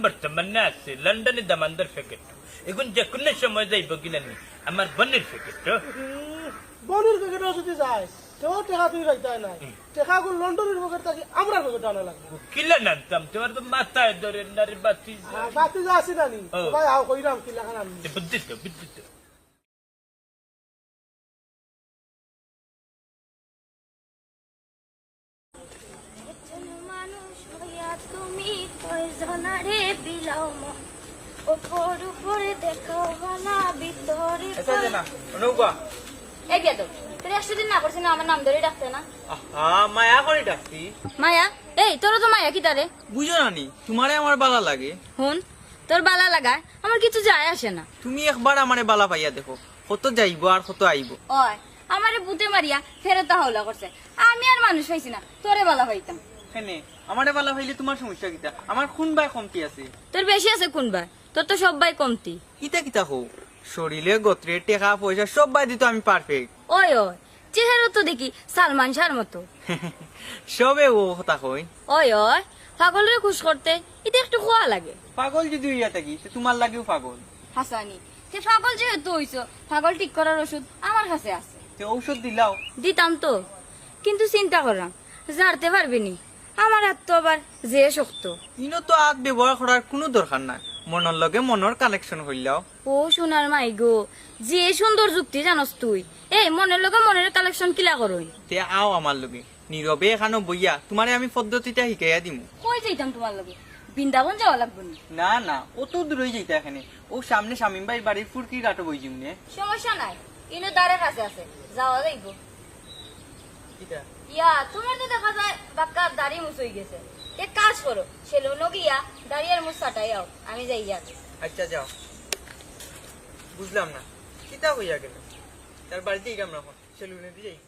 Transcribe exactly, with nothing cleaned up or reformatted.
বর্তমানে আছে লন্ডনে দামান্দর প্যাকেট। এখন যে কোনো সময় যাইব কিনা নি আমার বনির প্যাকেট। হুম, বনির প্যাকেটও যদি যায়, তেও টেকা তুই পাইতায় নাই। হুম। টেকাগুন লন্ডনের পকেট থাকি আমরার পকেটে আনা লাগবো। কিলা নানতাম, তোমার তো মাথায় ধরে না রে বাতি। আর বাতি যা আছে না নি? ও। ভাই, আও কইরাম কিলা খান আনবি। এ, বুদ্ধি তো, বুদ্ধি তো। একজন মানুষ হইয়া তুমি কয়জনারে বিলাও মন, উপর উপরে দেখাও ভালা, ভিতরে এ, চল না, অনৌকা। এই বেয়াদব, তোরে একশো দিন না করছি না আমার নাম ধরে ডাকতে না? আহা, মায়া করে ডাকছি। মায়া? এই, তোরও তো মায়া কিতারে? বুঝো না নি, তোমারে আমার বালা লাগে। হুন, তোর বালা লাগায় আমার কিছু যায় আসে না। তুমি একবার আমারে বালা পাইয়া দেখো, কত যাইব আর কত আইব। ওই, আমারে বুতে মারিয়া ফেরত হাওলা করছে। আমি আর মানুষ পাইছি না, তোরে বালা পাইতাম। কেনে, আমারে বালা পাইলে তোমার সমস্যা কিতা? আমার কোন বায় কমতি আছে? তোর বেশি আছে কোন বায়? তোর তো সব বায় কমতি। ইতা কিতা কও? শরীরে, গোত্রে, টেকা, পয়সা সব বায় দিতো আমি পারফেক্ট। ওই, ওই, চেহারা তো দেখি সালমান শাহর মতো। সবে ও কথা কই। ওই, ওই, পাগলরে খুশ করতে ইতা একটু খোয়া লাগে। পাগল যদি হইয়া থাকি, তে তোমার লাগেও পাগল। হাসানি, তে পাগল যেহেতু হইছো, পাগল ঠিক করার ওষুধ আমার কাছে আছে। তে ঔষধ দিলাও। দিতাম তো, কিন্তু চিন্তা করলাম, জারতে পারবে নি। আমার আত তো আবার যে শক্ত। ইনো তো আত ব্যবহার করার কুনু দরকার নাই, মনর লগে মনর কানেকশন হইলাও। ও সোনার মাই গো, যে সুন্দর যুক্তি জানস তুই। এই মনর লগে মনর কানেকশন কিলা করইন? তে আও আমার লগে, নীরবে এখানো বইয়া তোমারে আমি পদ্ধতিটা শিখাইয়া দিমু। কই যাইতাম তোমার লগে? বৃন্দাবন যাওয়া লাগবো নি? না, না, অত দূরই যাইতা এখানে। ও সামনে শামীম ভাইর বাড়ির ফুরকির ঘাটো বই যিমু নে। সমস্যা নাই, ইনো দারে কাছে আছে, যাওয়া যাইবো। কিতা? ইয়া, তোমার তো দেখা যায় বাক্কা দাড়ি মুছ হই গেছে। এক কাজ করো, সেলুনো গিয়া দাড়ি আর মুছ ছাটাই আও, আমি যাই গিয়া। আচ্ছা, যাও। বুঝলাম না, কিতা হইয়া গেল? তার বাড়িতে গেলাম না এখন, সেলুনে দিয়ে যাই।